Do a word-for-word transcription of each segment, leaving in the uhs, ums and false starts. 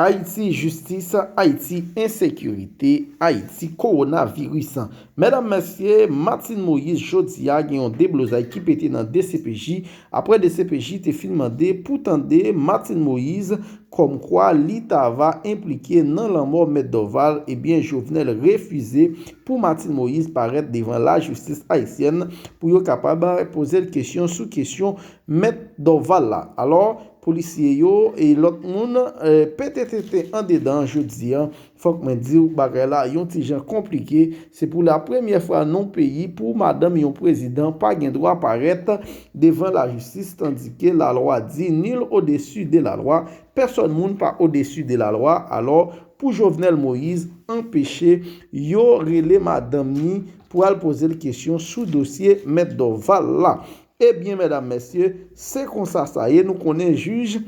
Ayiti, jistis, Ayiti, ensekirite, Ayiti, kowonaviris. Medam, mesye, Martine Moïse jodi a gen yon deblozay ki pete nan D C P J, apre D C P J te fin mande pou tande Martine Moïse kòmkwa li ta va enplike nan lanmò Mèt Dorval, ebyen, Jovenel refize pou Martine Moïse parèt devan lajistis ayisyèn pou yo kapab poze l kesyon sou kesyon Mèt Dorval la. Alò, polisye yo e lòt moun, eh, pete tenten andedan jodi a. Fòk mwen di w, bagay la yon ti jan konplike. Se pou la premyè fwa nan yon peyi pou madanm yon prezidan pa gen dwa parèt devan lajistis, tandike lalwa di nul au-dessus de la loi, pèsòn moun pa odesi de lalwa. Alò, pou Jovenel Moïse anpeche yo rele madanm ni pou al poze l kesyon sou dosye Mèt Dorval la. Ebyen, medam, mesye, se konsa sa ye. Nou konnen jij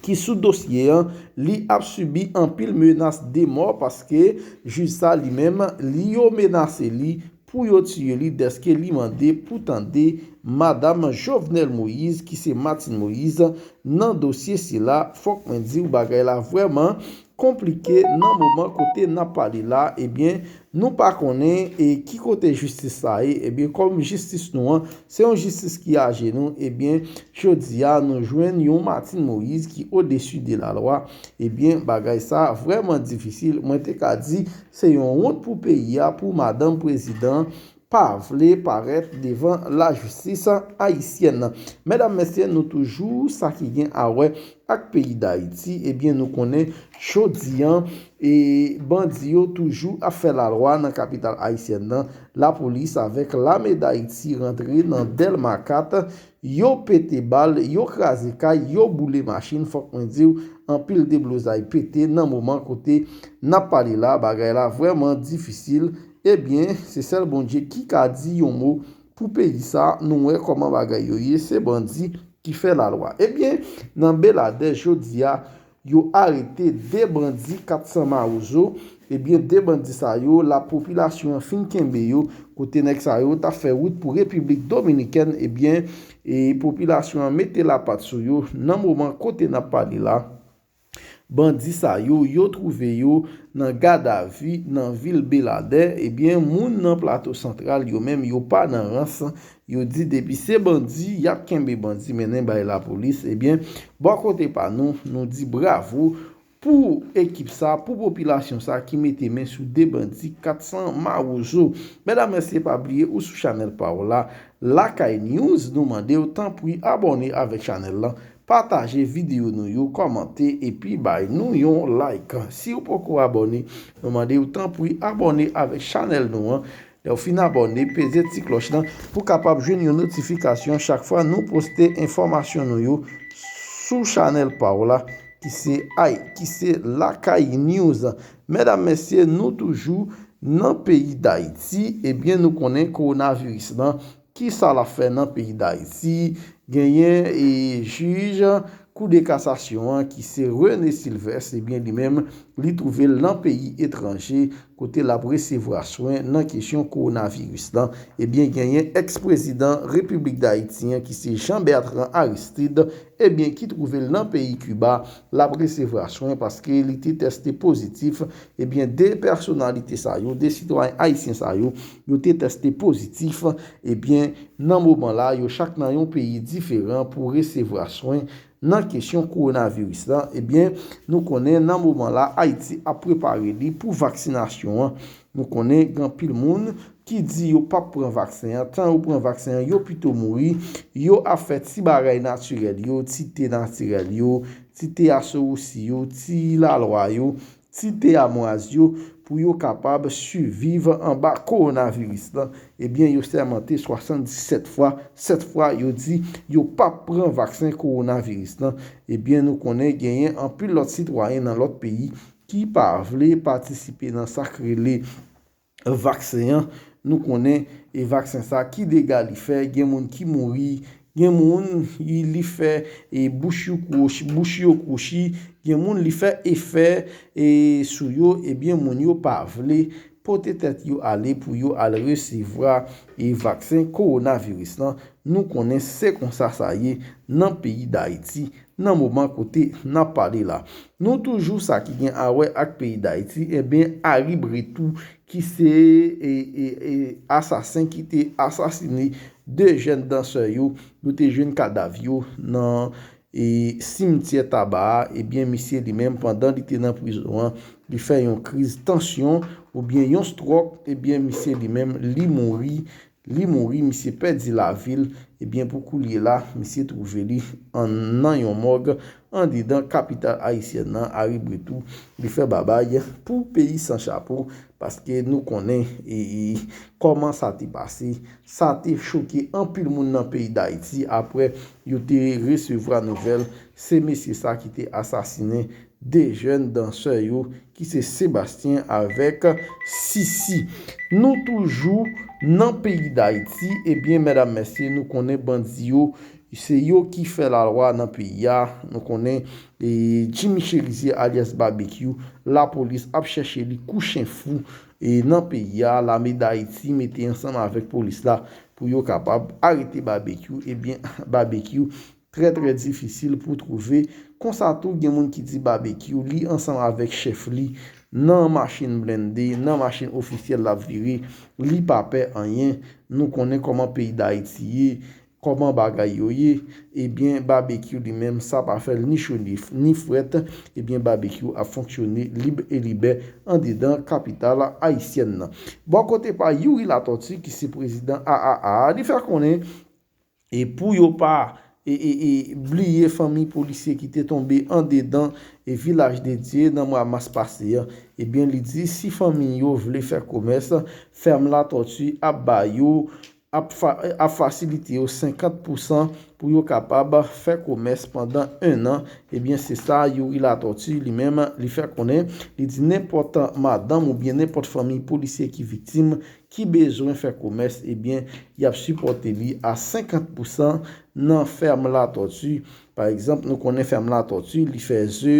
ki sou dosye an, li ap sibi anpil menas de mò, paske jij sa li menm, li yo menase li pou yo tiye li dèske li mande pou tande madanm Jovenel Moïse, ki se Martine Moïse, nan dosye sila. Fòk mwen di w, bagay la vrèman konplike nan moman kote n ap pale la. Ebyen, nou pa konnen e ki kote jistis sa ye. Ebyen, kòm jistis nou an, se yon jistis ki ajenou, ebyen, jodi a, nou jwenn yon Martine Moïse ki odesi de lalwa. Ebyen, bagay sa vrèman difisil. Mwen te ka di, se yon wont pou peyi a, pou madanm prezidan pa vle parèt devan lajistis ayisyèn nan. Medam, mesye, nou toujou sa ki gen a wè ak peyi Dayiti, ebyen, nou konnen jodi an, e bandi yo toujou ap fè lalwa nan kapital ayisyèn nan. Lapolis avèk lame Dayiti rantre nan Dèlma kat, yo pete bal, yo kraze kay, yo boule machin. Fòk mwen di w, anpil deblozay pete nan moman kote n ap pale la. Bagay la vrèman difisil. Ebyen, se sèl Bondye ki ka di yon mo pou peyi sa. Nou wè kòman bagay yo ye, se bandi ki fè lalwa. Ebyen, nan Beladè jodi a, yo arete de bandi kat san mawozo. Ebyen, de bandi sa yo, lapopilasyon an fin kenbe yo, kote nèg sa yo t ap fè wout pou Repiblik Dominikèn. Ebyen, e popilasyon an mete lapat sou yo nan moman kote n ap pale la. Bandi sa yo, yo twouve yo nan gadavi nan vil Beladè. Ebyen, moun nan Plato Santral yo menm, yo pa nan rans. Yo di depi se bandi, y ap kenbe bandi, mennen bay lapolis. Ebyen, bò kote pa nou, nou di bravo pou ekip sa, pou popilasyon sa ki mete men sou de bandi kat san mawozo. Medam, mesye, pa bliye ou sou chanèl pa w la, Lakay News, nou mande w tanpri abòne avèk chanèl lan, pataje videyo nou yo, kòmante epi bay nou yon like. Si w poko abòne, nou mande w tanpri abòne avèk chanèl nou an. Lè w fin abòne, peze ti klòch lan pou kapab jwenn yon notifikasyon chak fwa nou poste enfòmasyon nou yo sou chanèl pa w la, ki se ay, ki se Lakay News. Medam, mesye, nou toujou nan peyi Dayiti. Ebyen, nou konnen kowonaviris lan, ki sa l ap fè nan peyi Dayiti? Genyen e jij kou de kasasyon an, ki se René Sylvestre, ebyen, li menm, li twouve l nan peyi etranje, kote l ap resevwa swen nan kesyon kowonaviris lan. Ebyen, genyen èks-prezidan Repiblik Dayiti an, ki se Jean Bertrand Aristide, ebyen, ki twouve l nan peyi Kiba, l ap resevwa swen paske li te tèste pozitif. Ebyen, de pèsonalite sa yo, de sitwayen ayisyen sa yo, yo te tèste pozitif. Ebyen, nan moman la, yo chak nan yon peyi diferan pou resevwa swen nan kesyon kowonaviris lan. Ebyen, nou konnen nan moman la, Ayiti ap prepare li pou vaksinasyon an. Nou konnen gen anpil moun ki di yo p ap pran vaksen an. Tan yo pran vaksen an, yo pito mouri. Yo ap fè ti bagay natirèl yo, ti te natirèl yo, ti te asorousi yo, ti lalwa yo, ti te amwaz yo, pou yo kapab siviv anba kowonaviris lan. Ebyen, yo sèmante swasanndisèt fwa, sèt fwa, yo di yo p ap pran vaksen kowonaviris lan. Ebyen, nou konnen genyen anpil lòt sitwayen nan lòt peyi ki pa vle patisipe nan sa k rele vaksen an. Nou konnen e vaksen sa, ki dega li fè, gen moun ki mouri, gen moun li fè e bouch yo kwochi, bouch yo kwochi, gen moun li fè efè e sou yo, ebyen, moun yo pa vle pote tèt yo ale pou yo al resevwa e vaksen kowonaviris lan. Nou konnen se konsa sa ye nan peyi Dayiti nan moman kote n ap pale la. Nou toujou sa ki gen a wè ak peyi Dayiti, ebyen, Harry Bretous, ki se e, e, e, asasen ki te asasine de jèn dansè yo, yo te jwenn kadav yo nan e, simtyè Taba a, ebyen, misye li menm, pandan li te nan prizon an, li fè yon kriz tansyon oubyen yon stròk, ebyen, misye li menm, li mouri, li mouri, misye pèdi lavi l, ebyen, pou koulye la, misye twouve li an, nan yon mòg andedan kapital ayisyèn nan, Harry Bretous, li fè babay pou peyi san chapo, paske nou konnen e, e, kòman sa te pase, sa te choke anpil moun nan peyi Dayiti apre yo te resevwa nouvèl se mesye sa ki te asasinen de jèn dansè yo ki se Sebastien avèk Sisi. Nou toujou nan peyi Dayiti, ebyen, medam, mesye, nou konnen bandi yo, se yo ki fè lalwa nan peyi a. Nou konnen e, Jimmy Chérizier alyas Babekyou, lapolis ap chèche li kou chen fou e, nan peyi a. Lame Dayiti mete ansanm avèk polis la pou yo kapab arete Babekyou. Ebyen, Babekyou trè, trè difisil pou twouve. Konsa tou, gen moun ki di Babekyou, li ansanm avèk chèf li, nan machin blende, nan machin ofisyèl l ap vire, li pa pè anyen. Nou konnen kòman peyi Dayiti ye, kòman bagay yo ye. Ebyen, Babekyou li menm, sa pa fè l ni cho ni, ni frèt. Ebyen, Babekyou ap fonksyone lib e libè andedan kapital ayisyèn nan. Bò kote pa Youri Latortue, ki se prezidan A A A, li fè konnen e pou yo pa e, e, e, bliye fanmi polisye ki te tonbe andedan e Vilaj de Dye nan mwa mas pase a. Ebyen, li di si fanmi yo vle fè komès, fèm Latortue ap ba yo, ap, fa, ap fasilite yo senkant pousan pou yo kapab fè komès pandan en an. Ebyen, se sa Youri Latortue li menm li fè konnen. Li di nenpòt madanm oubyen nenpòt fanmi polisye ki viktim ki bezwen fè komès, ebyen, y ap sipòte li a senkant pousan nan fèm Latortue. Pa egzanp, nou konnen fèm Latortue, li fè ze,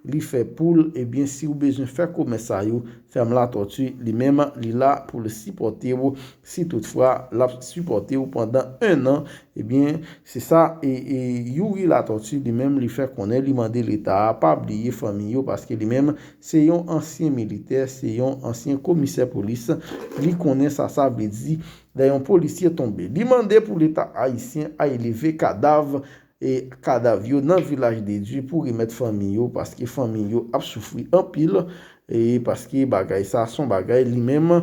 li fè poul, ebyen, si w bezwen fè komès sa yo, fèm Latortue, li menm, li la pou l sipòte w, si toutfwa l ap sipòte w pandan en an, ebyen, se sa, e, e, Youri Latortue, li menm, li fè konnen, li mande Leta a pa bliye fanmi yo, paske li menm, se yon ansyen militè, se yon ansyen komisè polis. Li konnen sa sa vle di lè yon polisye tonbe. Li mande pou Leta ayisyen al leve kadav, e kadav yo nan Vilaj de Dye pou remèt fanmi yo, paske fanmi yo ap soufri anpil, e paske bagay sa se yon bagay li menm,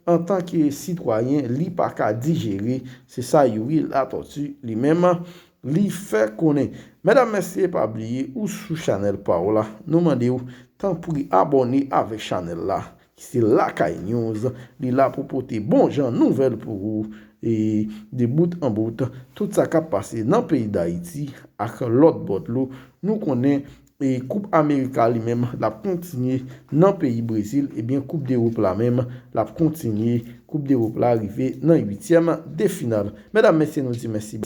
antanke sitwayen, li pa ka dijere. Se sa Youri Latortue li menm li fè konnen. Medam, mesye, pa bliye, ou sou chanèl pa w la. Nou mande w, tanpri, abòne avèk chanèl la, ki se Lakay News. Li la pou pote bon jan nouvèl pou ou, e de bout an bout, tout sa k ap pase nan peyi Dayiti ak lòt bò dlo. Nou konnen, e Koup Amerika li menm, l ap kontinye nan peyi Brezil, ebyen, Koup Dewòp la menm, l ap kontinye. Koup Dewòp la rive nan uityèm de final. Medam, mesye, nou di mèsi.